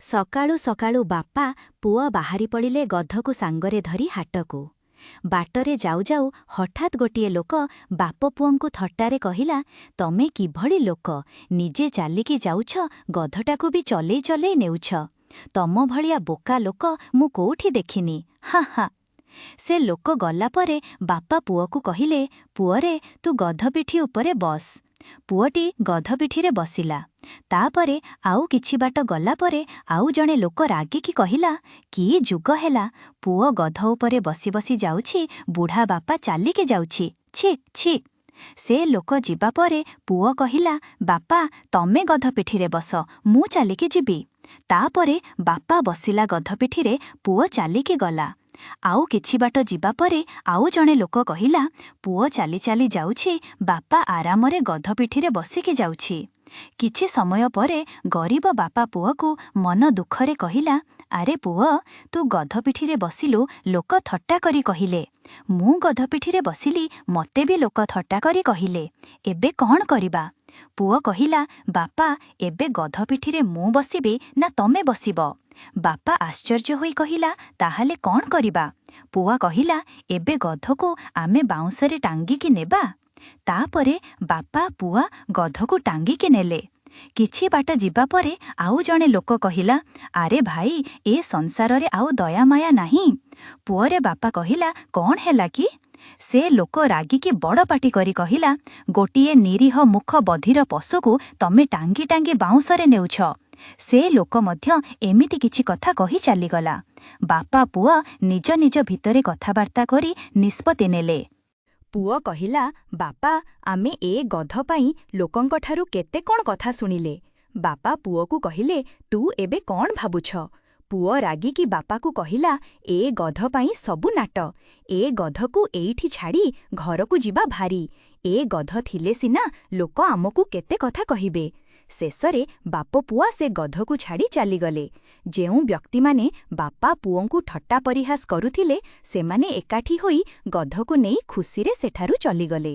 ସକାଳୁ ସକାଳୁ ବାପା ପୁଅ ବାହାରି ପଡ଼ିଲେ ଗଧକୁ ସାଙ୍ଗରେ ଧରି ହାଟକୁ। ବାଟରେ ଯାଉ ଯାଉ ହଠାତ୍ ଗୋଟିଏ ଲୋକ ବାପ ପୁଅଙ୍କୁ ଥଟ୍ଟାରେ କହିଲା, ତମେ କିଭଳି ଲୋକ, ନିଜେ ଚାଲିକି ଯାଉଛ, ଗଧଟାକୁ ବି ଚଲେଇ ଚଲେଇ ନେଉଛ। ତମ ଭଳିଆ ବୋକା ଲୋକ ମୁଁ କୋଉଠି ଦେଖିନି, ହା ହା। ସେ ଲୋକ ଗଲା ପରେ ବାପା ପୁଅକୁ କହିଲେ, ପୁଅରେ, ତୁ ଗଧ ପିଠି ଉପରେ ବସ୍। ପୁଅଟି ଗଧ ପିଠିରେ ବସିଲା। ତାପରେ ଆଉ କିଛି ବାଟ ଗଲା ପରେ ଆଉ ଜଣେ ଲୋକ ରାଗିକି କହିଲା, କି ଯୁଗ ହେଲା, ପୁଅ ଗଧ ଉପରେ ବସି ବସି ଯାଉଛି, ବୁଢ଼ା ବାପା ଚାଲିକି ଯାଉଛି, ଛି ଛି। ସେ ଲୋକ ଯିବା ପରେ ପୁଅ କହିଲା, ବାପା, ତମେ ଗଧ ପିଠିରେ ବସ, ମୁଁ ଚାଲିକି ଯିବି। ତାପରେ ବାପା ବସିଲା ଗଧ ପିଠିରେ, ପୁଅ ଚାଲିକି ଗଲା। ଆଉ କିଛି ବାଟ ଯିବା ପରେ ଆଉ ଜଣେ ଲୋକ କହିଲା, ପୁଅ ଚାଲି ଚାଲି ଯାଉଛି, ବାପା ଆରାମରେ ଗଧ ପିଠିରେ ବସିକି ଯାଉଛି। କିଛି ସମୟ ପରେ ଗରିବ ବାପା ପୁଅକୁ ମନ ଦୁଃଖରେ କହିଲା, ଆରେ ପୁଅ, ତୁ ଗଧ ପିଠିରେ ବସିଲୁ, ଲୋକ ଥଟ୍ଟା କରି କହିଲେ। ମୁଁ ଗଧ ପିଠିରେ ବସିଲି, ମତେ ବି ଲୋକ ଥଟ୍ଟା କରି କହିଲେ। ଏବେ କ'ଣ କରିବା? ପୁଅ କହିଲା, ବାପା, ଏବେ ଗଧ ପିଠିରେ ମୁଁ ବସିବି ନା ତମେ ବସିବ? ବାପା ଆଶ୍ଚର୍ଯ୍ୟ ହୋଇ କହିଲା, ତାହେଲେ କ'ଣ କରିବା? ପୁଅ କହିଲା, ଏବେ ଗଧକୁ ଆମେ ବାଉଁଶରେ ଟାଙ୍ଗିକି ନେବା। ତାପରେ ବାପା ପୁଅ ଗଧକୁ ଟାଙ୍ଗିକି ନେଲେ। କିଛି ବାଟ ଯିବା ପରେ ଆଉ ଜଣେ ଲୋକ କହିଲା, ଆରେ ଭାଇ, ଏ ସଂସାରରେ ଆଉ ଦୟାମାୟା ନାହିଁ। ପୁଅରେ ବାପା କହିଲା, କ'ଣ ହେଲା କି? ସେ ଲୋକ ରାଗିକି ବଡ଼ ପାଟି କରି କହିଲା, ଗୋଟିଏ ନିରୀହ ମୂକ ବଧିର ପଶୁକୁ ତମେ ଟାଙ୍ଗି ଟାଙ୍ଗି ବାଉଁଶରେ ନେଉଛ। ସେ ଲୋକ ମଧ୍ୟ ଏମିତି କିଛି କଥା କହି ଚାଲିଗଲା। ବାପା ପୁଅ ନିଜ ନିଜ ଭିତରେ କଥାବାର୍ତ୍ତା କରି ନିଷ୍ପତ୍ତି ନେଲେ। ପୁଅ କହିଲା, ବାପା, ଆମେ ଏ ଗଧ ପାଇଁ ଲୋକଙ୍କଠାରୁ କେତେ କ'ଣ କଥା ଶୁଣିଲେ। ବାପା ପୁଅକୁ କହିଲେ, ତୁ ଏବେ କ'ଣ ଭାବୁଛ? ପୁଅ ରାଗିକି ବାପାକୁ କହିଲା, ଏ ଗଧ ପାଇଁ ସବୁ ନାଟ। ଏ ଗଧକୁ ଏଇଠି ଛାଡ଼ି ଘରକୁ ଯିବା ଭାରି। ଏ ଗଧ ଥିଲେ ସିନା ଲୋକ ଆମକୁ କେତେ କଥା କହିବେ। ଶେଷରେ ବାପ ପୁଅ ସେ ଗଧକୁ ଛାଡ଼ି ଚାଲିଗଲେ। ଯେଉଁ ବ୍ୟକ୍ତିମାନେ ବାପା ପୁଅଙ୍କୁ ଥଟ୍ଟା ପରିହାସ କରୁଥିଲେ, ସେମାନେ ଏକାଠି ହୋଇ ଗଧକୁ ନେଇ ଖୁସିରେ ସେଠାରୁ ଚଲିଗଲେ।